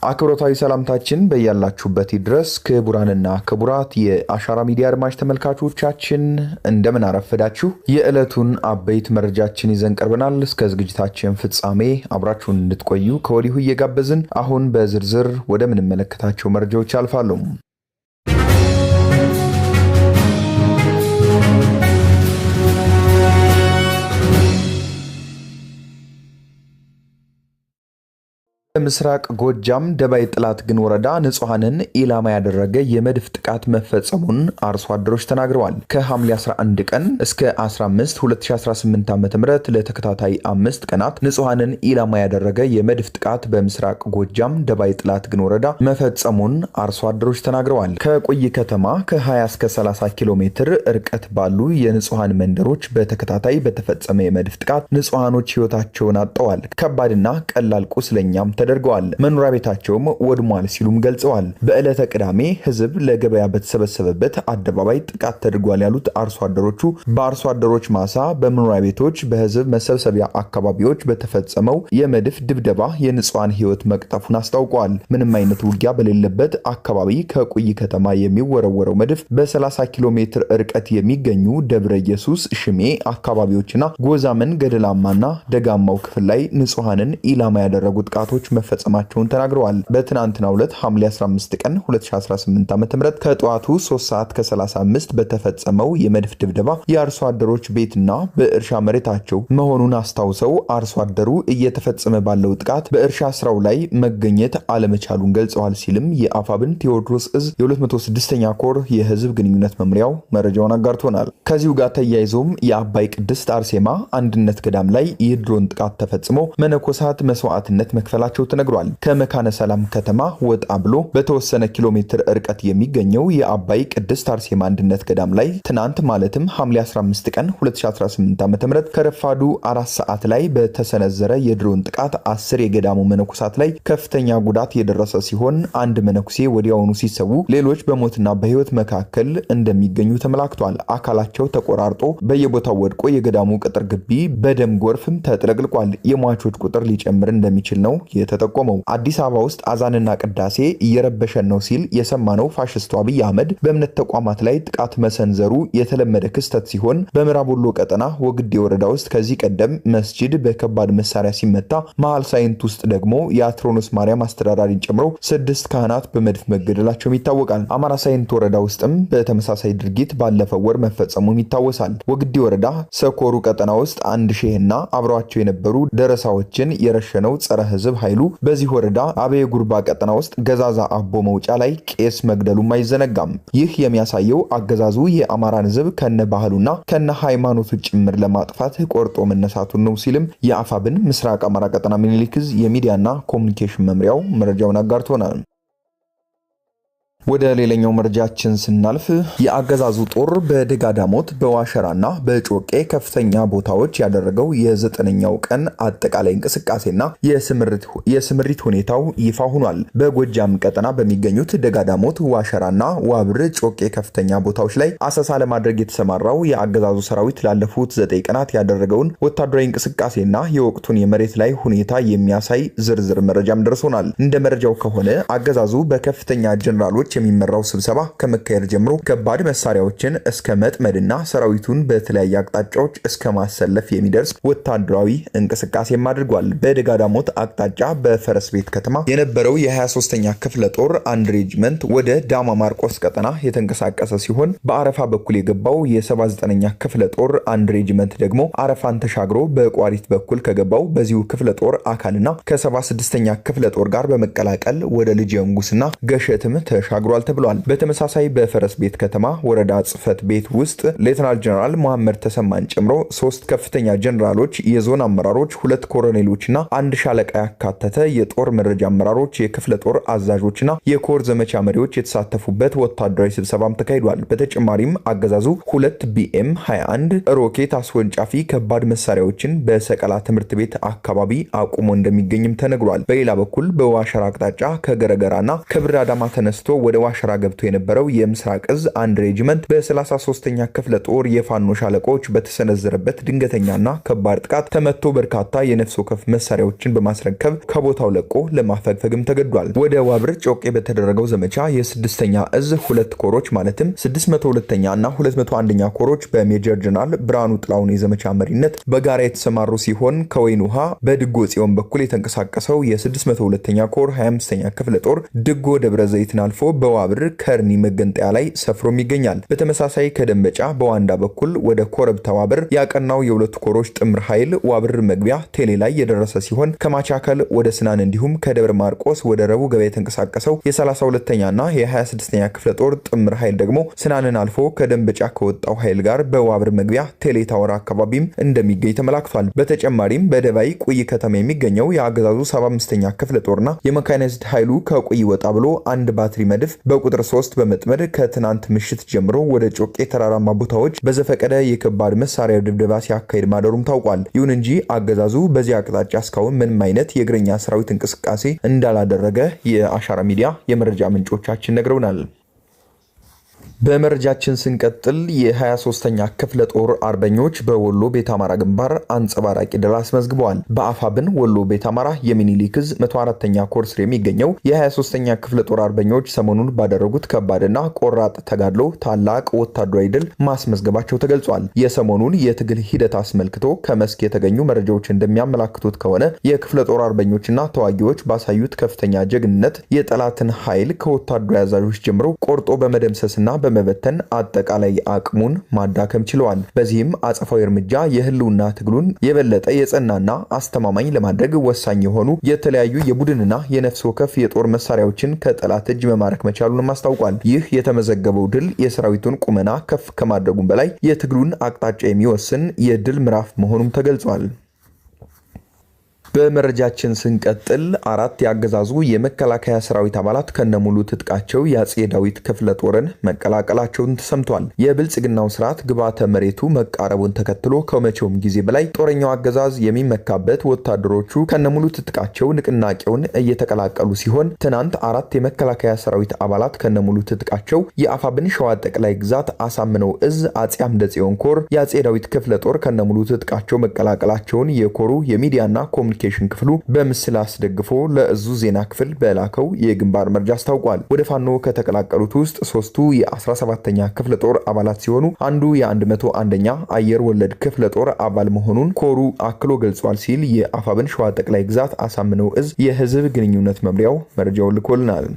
አክብሮታዊ ሰላምታችን በያላችሁበት ድረስ ክቡራንና ክቡራት የአሻራ ሚዲያ አድማጭ ተመልካቾቻችን እንደምን አረፈዳችሁ። የዕለቱን አበይት መረጃችን ይዘን ቀርበናል። እስከ ዝግጅታችን ፍጻሜ አብራችሁን እንድትቆዩ ከወዲሁ እየጋበዝን አሁን በዝርዝር ወደምንመለከታቸው መረጃዎች አልፋለሁ። በምስራቅ ጎጃም ደባይ ጥላት ግን ወረዳ ንጹሃንን ኢላማ ያደረገ የመድፍ ጥቃት መፈጸሙን አርሶ አደሮች ተናግረዋል። ከሐምሌ 11 ቀን እስከ 15 2018 ዓ.ም ለተከታታይ 5 ቀናት ንጹሃንን ኢላማ ያደረገ የመድፍ ጥቃት በምስራቅ ጎጃም ደባይ ጥላት ግን ወረዳ መፈጸሙን አርሶ አደሮች ተናግረዋል። ከቁይ ከተማ ከ20 እስከ 30 ኪሎ ሜትር ርቀት ባሉ የንጹሃን መንደሮች በተከታታይ በተፈጸመ የመድፍ ጥቃት ንጹሃኖች ህይወታቸውን አጥተዋል። ከባድና ቀላል ቁስለኛም ተደርገዋል። መኖሪያ ቤታቸውም ወድሟል ሲሉም ገልጸዋል። በዕለተ ቅዳሜ ህዝብ ለገበያ በተሰበሰበበት አደባባይ ጥቃት ተደርጓል ያሉት አርሶ አደሮቹ በአርሶ አደሮች ማሳ፣ በመኖሪያ ቤቶች፣ በህዝብ መሰብሰቢያ አካባቢዎች በተፈጸመው የመድፍ ድብደባ የንጹሃን ህይወት መቅጠፉን አስታውቀዋል። ምንም አይነት ውጊያ በሌለበት አካባቢ ከቁይ ከተማ የሚወረወረው መድፍ በ30 ኪሎ ሜትር ርቀት የሚገኙ ደብረ ኢየሱስ፣ ሽሜ አካባቢዎችና ጎዛመን ገደላማና ደጋማው ክፍል ላይ ንጹሃንን ኢላማ ያደረጉ ጥቃቶች መፈጸማቸውን ተናግረዋል። በትናንትናው ዕለት ሐምሌ 15 ቀን 2018 ዓ.ም ከጠዋቱ 3 ሰዓት ከ35 በተፈጸመው የመድፍ ድብደባ የአርሶ አደሮች ቤትና በእርሻ መሬታቸው መሆኑን አስታውሰው አርሶ አደሩ እየተፈጸመ ባለው ጥቃት በእርሻ ስራው ላይ መገኘት አለመቻሉን ገልጸዋል ሲልም የአፋብን ቴዎድሮስ እዝ የ206ኛ ኮር የህዝብ ግንኙነት መምሪያው መረጃውን አጋርቶናል። ከዚሁ ጋር ተያይዞም የአባይ ቅድስት አርሴማ አንድነት ገዳም ላይ የድሮን ጥቃት ተፈጽሞ መነኮሳት መስዋዕትነት መክፈላቸው ተነግሯል። ከመካነ ሰላም ከተማ ወጣ ብሎ በተወሰነ ኪሎ ሜትር ርቀት የሚገኘው የአባይ ቅድስት አርሴማ አንድነት ገዳም ላይ ትናንት ማለትም ሐምሌ 15 ቀን 2018 ዓ.ም ከረፋዱ 4 ሰዓት ላይ በተሰነዘረ የድሮን ጥቃት 10 የገዳሙ መነኮሳት ላይ ከፍተኛ ጉዳት የደረሰ ሲሆን አንድ መነኩሴ ወዲያውኑ ሲሰዉ ሌሎች በሞትና በህይወት መካከል እንደሚገኙ ተመላክቷል። አካላቸው ተቆራርጦ በየቦታው ወድቆ የገዳሙ ቅጥር ግቢ በደም ጎርፍም ተጥለቅልቋል። የሟቾች ቁጥር ሊጨምር እንደሚችል ነው የተጠቆመው። አዲስ አበባ ውስጥ አዛንና ቅዳሴ እየረበሸን ነው ሲል የሰማነው ፋሽስቱ አብይ አህመድ በእምነት ተቋማት ላይ ጥቃት መሰንዘሩ የተለመደ ክስተት ሲሆን በምዕራብ ወሎ ቀጠና ወግዴ ወረዳ ውስጥ ከዚህ ቀደም መስጂድ በከባድ መሳሪያ ሲመታ፣ መሃል ሳይንት ውስጥ ደግሞ የአትሮኖስ ማርያም አስተዳዳሪን ጨምሮ 6 ካህናት በመድፍ መገደላቸውም ይታወቃል። አማራ ሳይንት ወረዳ ውስጥም በተመሳሳይ ድርጊት ባለፈው ወር መፈጸሙም ይታወሳል። ወግዴ ወረዳ ሰኮሩ ቀጠና ውስጥ አንድ ሼህና አብረዋቸው የነበሩ ደረሳዎችን የረሸነው ጸረ ህዝብ ኃይሉ በዚህ ወረዳ አበየ ጉርባ ቀጠና ውስጥ ገዛዛ አቦ መውጫ ላይ ቄስ መግደሉም አይዘነጋም። ይህ የሚያሳየው አገዛዙ የአማራን ህዝብ ከነ ባህሉና ከነ ሃይማኖቱ ጭምር ለማጥፋት ቆርጦ መነሳቱን ነው ሲልም የአፋብን ምስራቅ አማራ ቀጠና ምኒልክ ዕዝ የሚዲያና ኮሚኒኬሽን መምሪያው መረጃውን አጋርቶናል። ወደ ሌላኛው መረጃችን ስናልፍ የአገዛዙ ጦር በደጋዳሞት በዋሸራና በጮቄ ከፍተኛ ቦታዎች ያደረገው የ9ኛው ቀን አጠቃላይ እንቅስቃሴና የስምሪት ሁኔታው ይፋ ሆኗል። በጎጃም ቀጠና በሚገኙት ደጋዳሞት፣ ዋሸራና ዋብር ጮቄ ከፍተኛ ቦታዎች ላይ አሰሳ ለማድረግ የተሰማራው የአገዛዙ ሰራዊት ላለፉት 9 ቀናት ያደረገውን ወታደራዊ እንቅስቃሴና የወቅቱን የመሬት ላይ ሁኔታ የሚያሳይ ዝርዝር መረጃም ደርሶናል። እንደ መረጃው ከሆነ አገዛዙ በከፍተኛ ጀነራሎች የሚመራው ስብሰባ ከመካሄድ ጀምሮ ከባድ መሳሪያዎችን እስከ መጥመድና ሰራዊቱን በተለያየ አቅጣጫዎች እስከ ማሰለፍ የሚደርስ ወታደራዊ እንቅስቃሴም አድርጓል። በደጋዳሞት አቅጣጫ በፈረስ ቤት ከተማ የነበረው የ23ኛ ክፍለ ጦር አንድ ሬጅመንት ወደ ዳማ ማርቆስ ቀጠና የተንቀሳቀሰ ሲሆን በአረፋ በኩል የገባው የ79ኛ ክፍለ ጦር አንድ ሬጅመንት ደግሞ አረፋን ተሻግሮ በቋሪት በኩል ከገባው በዚሁ ክፍለ ጦር አካልና ከ76ኛ ክፍለ ጦር ጋር በመቀላቀል ወደ ልጅ ንጉስና ገሸትም ተሻግሯል ተብሏል። በተመሳሳይ በፈረስ ቤት ከተማ ወረዳ ጽህፈት ቤት ውስጥ ሌተናል ጀነራል መሐመድ ተሰማን ጨምሮ 3 ከፍተኛ ጀነራሎች፣ የዞን አመራሮች፣ 2 ኮሎኔሎችና 1 ሻለቃ ያካተተ የጦር መረጃ አመራሮች፣ የክፍለ ጦር አዛዦችና የኮር ዘመቻ መሪዎች የተሳተፉበት ወታደራዊ ስብሰባም ተካሂዷል። በተጨማሪም አገዛዙ 2 ቢኤም 21 ሮኬት አስወንጫፊ ከባድ መሳሪያዎችን በሰቀላ ትምህርት ቤት አካባቢ አቁሞ እንደሚገኝም ተነግሯል። በሌላ በኩል በዋሸራ አቅጣጫ ከገረገራና ከብር አዳማ ተነስቶ ወደ ወደ ዋሸራ ገብቶ የነበረው የምስራቅ እዝ አንድ ሬጅመንት በ33ኛ ክፍለ ጦር የፋኖ ሻለቆች በተሰነዘረበት ድንገተኛና ከባድ ጥቃት ተመቶ በርካታ የነፍስ ወከፍ መሳሪያዎችን በማስረከብ ከቦታው ለቆ ለማፈግፈግም ተገዷል። ወደ ዋብር ጮቄ በተደረገው ዘመቻ የስድስተኛ እዝ ሁለት ኮሮች ማለትም 602ኛ እና 201ኛ ኮሮች በሜጀር ጀነራል ብርሃኑ ጥላሁን የዘመቻ መሪነት በጋራ የተሰማሩ ሲሆን ከወይን ውሃ በድጎ ጽዮን በኩል የተንቀሳቀሰው የ602ኛ ኮር 25ኛ ክፍለ ጦር ድጎ ደብረ ዘይትን አልፎ በዋብር ከርኒ መገንጠያ ላይ ሰፍሮም ይገኛል። በተመሳሳይ ከደንበጫ በዋንዳ በኩል ወደ ኮረብታ ዋብር ያቀናው የሁለቱ ኮሮች ጥምር ኃይል ዋብር መግቢያ ቴሌ ላይ የደረሰ ሲሆን ከማቻከል ወደ ስናን እንዲሁም ከደብረ ማርቆስ ወደ ረቡ ገበያ የተንቀሳቀሰው የ32ኛና የ26ኛ ክፍለ ጦር ጥምር ኃይል ደግሞ ስናንን አልፎ ከደንበጫ ከወጣው ኃይል ጋር በዋብር መግቢያ ቴሌ ታወራ አካባቢም እንደሚገኝ ተመላክቷል። በተጨማሪም በደባይ ቁይ ከተማ የሚገኘው የአገዛዙ 75ኛ ክፍለ ጦርና የመካናይዝድ ኃይሉ ከቁይ ወጣ ብሎ አንድ ባትሪ መድፍ በቁጥር 3 በመጥመድ ከትናንት ምሽት ጀምሮ ወደ ጮቄ ተራራማ ቦታዎች በዘፈቀደ የከባድ መሳሪያ ድብደባ ሲያካሂድ ማደሩም ታውቋል። ይሁን እንጂ አገዛዙ በዚህ አቅጣጫ እስካሁን ምንም አይነት የእግረኛ ሰራዊት እንቅስቃሴ እንዳላደረገ የአሻራ ሚዲያ የመረጃ ምንጮቻችን ነግረውናል። በመረጃችን ስንቀጥል የ23ኛ ክፍለ ጦር አርበኞች በወሎ ቤት አማራ ግንባር አንጸባራቂ ድል አስመዝግበዋል። በአፋብን ወሎ ቤት አማራ የሚኒሊክ ዕዝ 104ኛ ኮር ስር የሚገኘው የ23ኛ ክፍለ ጦር አርበኞች ሰሞኑን ባደረጉት ከባድና ቆራጥ ተጋድሎ ታላቅ ወታደራዊ ድል ማስመዝገባቸው ተገልጿል። የሰሞኑን የትግል ሂደት አስመልክቶ ከመስክ የተገኙ መረጃዎች እንደሚያመላክቱት ከሆነ የክፍለ ጦር አርበኞችና ተዋጊዎች ባሳዩት ከፍተኛ ጀግንነት የጠላትን ኃይል ከወታደራዊ አዛዦች ጀምሮ ቆርጦ በመደምሰስና በመበተን አጠቃላይ አቅሙን ማዳከም ችለዋል። በዚህም አጸፋዊ እርምጃ የህልውና ትግሉን የበለጠ የጸናና አስተማማኝ ለማድረግ ወሳኝ የሆኑ የተለያዩ የቡድንና የነፍስ ወከፍ የጦር መሳሪያዎችን ከጠላት እጅ መማረክ መቻሉንም አስታውቋል። ይህ የተመዘገበው ድል የሰራዊቱን ቁመና ከፍ ከማድረጉም በላይ የትግሉን አቅጣጫ የሚወስን የድል ምዕራፍ መሆኑም ተገልጿል። በመረጃችን ስንቀጥል አራት ያገዛዙ የመከላከያ ሰራዊት አባላት ከነሙሉ ትጥቃቸው የአጼ ዳዊት ክፍለ ጦርን መቀላቀላቸውን ተሰምቷል። የብልጽግናው ስርዓት ግብዓተ መሬቱ መቃረቡን ተከትሎ ከመቼውም ጊዜ በላይ ጦረኛው አገዛዝ የሚመካበት ወታደሮቹ ከነሙሉ ትጥቃቸው ንቅናቄውን እየተቀላቀሉ ሲሆን ትናንት አራት የመከላከያ ሰራዊት አባላት ከነሙሉ ትጥቃቸው የአፋብን ሸዋ ጠቅላይ ግዛት አሳምነው እዝ አጼ አምደ ጽዮን ኮር የአጼ ዳዊት ክፍለ ጦር ከነሙሉ ትጥቃቸው መቀላቀላቸውን የኮሩ የሚዲያና ኮሚኒኬሽን ክፍሉ በምስል አስደግፎ ለእዙ ዜና ክፍል በላከው የግንባር መረጃ አስታውቋል። ወደ ፋኖ ከተቀላቀሉት ውስጥ ሶስቱ የ17ኛ ክፍለ ጦር አባላት ሲሆኑ አንዱ የ101ኛ አየር ወለድ ክፍለ ጦር አባል መሆኑን ኮሩ አክሎ ገልጿል ሲል የአፋብን ሸዋ ጠቅላይ ግዛት አሳምነው እዝ የህዝብ ግንኙነት መምሪያው መረጃውን ልኮልናል።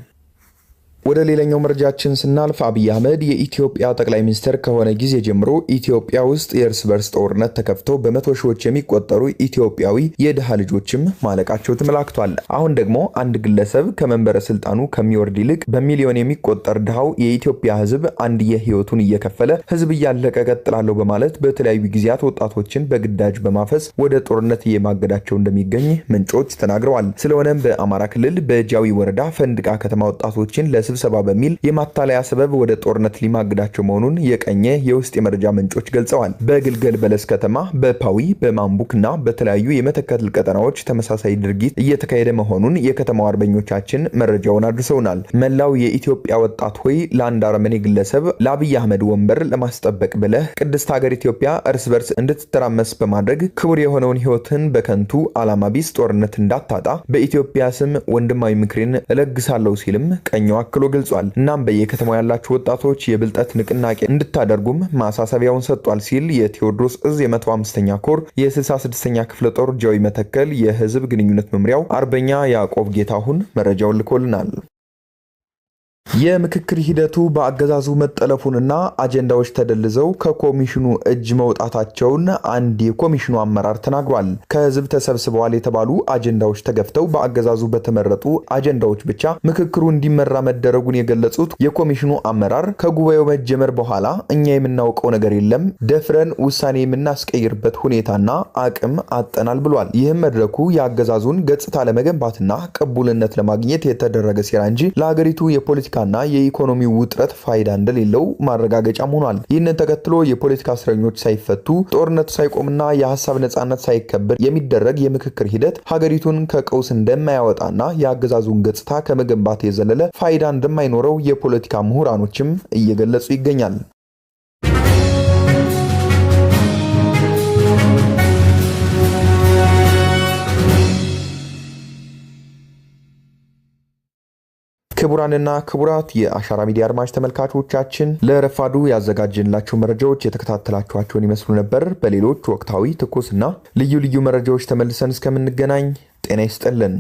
ወደ ሌላኛው መረጃችን ስናልፍ አብይ አህመድ የኢትዮጵያ ጠቅላይ ሚኒስትር ከሆነ ጊዜ ጀምሮ ኢትዮጵያ ውስጥ የእርስ በርስ ጦርነት ተከፍቶ በመቶ ሺዎች የሚቆጠሩ ኢትዮጵያዊ የድሃ ልጆችም ማለቃቸው ተመላክቷል። አሁን ደግሞ አንድ ግለሰብ ከመንበረ ስልጣኑ ከሚወርድ ይልቅ በሚሊዮን የሚቆጠር ድሃው የኢትዮጵያ ሕዝብ አንድ የህይወቱን እየከፈለ ሕዝብ እያለቀ ቀጥላለሁ በማለት በተለያዩ ጊዜያት ወጣቶችን በግዳጅ በማፈስ ወደ ጦርነት እየማገዳቸው እንደሚገኝ ምንጮች ተናግረዋል። ስለሆነም በአማራ ክልል በጃዊ ወረዳ ፈንድቃ ከተማ ወጣቶችን ለስብሰባ በሚል የማታለያ ሰበብ ወደ ጦርነት ሊማግዳቸው መሆኑን የቀኘ የውስጥ የመረጃ ምንጮች ገልጸዋል። በግልገል በለስ ከተማ፣ በፓዊ፣ በማንቡክና በተለያዩ የመተከል ቀጠናዎች ተመሳሳይ ድርጊት እየተካሄደ መሆኑን የከተማው አርበኞቻችን መረጃውን አድርሰውናል። መላው የኢትዮጵያ ወጣት ሆይ ለአንድ አረመኔ ግለሰብ ለአብይ አህመድ ወንበር ለማስጠበቅ ብለህ ቅድስት ሀገር ኢትዮጵያ እርስ በርስ እንድትተራመስ በማድረግ ክቡር የሆነውን ህይወትን በከንቱ ዓላማ ቢስ ጦርነት እንዳታጣ በኢትዮጵያ ስም ወንድማዊ ምክሬን እለግሳለሁ ሲልም ቀኘው አክሎ ገልጿል። እናም በየከተማው ያላችሁ ወጣቶች የብልጠት ንቅናቄ እንድታደርጉም ማሳሰቢያውን ሰጥቷል ሲል የቴዎድሮስ እዝ የ105ኛ ኮር የ66ኛ ክፍለ ጦር ጃዊ መተከል የህዝብ ግንኙነት መምሪያው አርበኛ ያዕቆብ ጌታሁን መረጃውን ልኮልናል። የምክክር ሂደቱ በአገዛዙ መጠለፉንና አጀንዳዎች ተደልዘው ከኮሚሽኑ እጅ መውጣታቸውን አንድ የኮሚሽኑ አመራር ተናግሯል። ከህዝብ ተሰብስበዋል የተባሉ አጀንዳዎች ተገፍተው በአገዛዙ በተመረጡ አጀንዳዎች ብቻ ምክክሩ እንዲመራ መደረጉን የገለጹት የኮሚሽኑ አመራር ከጉባኤው መጀመር በኋላ እኛ የምናውቀው ነገር የለም፣ ደፍረን ውሳኔ የምናስቀይርበት ሁኔታና አቅም አጠናል ብሏል። ይህም መድረኩ የአገዛዙን ገጽታ ለመገንባትና ቅቡልነት ለማግኘት የተደረገ ሴራ እንጂ ለሀገሪቱ የፖለቲካ የፖለቲካና የኢኮኖሚ ውጥረት ፋይዳ እንደሌለው ማረጋገጫም ሆኗል። ይህንን ተከትሎ የፖለቲካ እስረኞች ሳይፈቱ፣ ጦርነቱ ሳይቆምና የሀሳብ ነጻነት ሳይከበር የሚደረግ የምክክር ሂደት ሀገሪቱን ከቀውስ እንደማያወጣና የአገዛዙን ገጽታ ከመገንባት የዘለለ ፋይዳ እንደማይኖረው የፖለቲካ ምሁራኖችም እየገለጹ ይገኛል። ክቡራንና ክቡራት የአሻራ ሚዲያ አድማጭ ተመልካቾቻችን፣ ለረፋዱ ያዘጋጀንላቸው መረጃዎች የተከታተላችኋቸውን ይመስሉ ነበር። በሌሎች ወቅታዊ፣ ትኩስና ልዩ ልዩ መረጃዎች ተመልሰን እስከምንገናኝ ጤና ይስጥልን።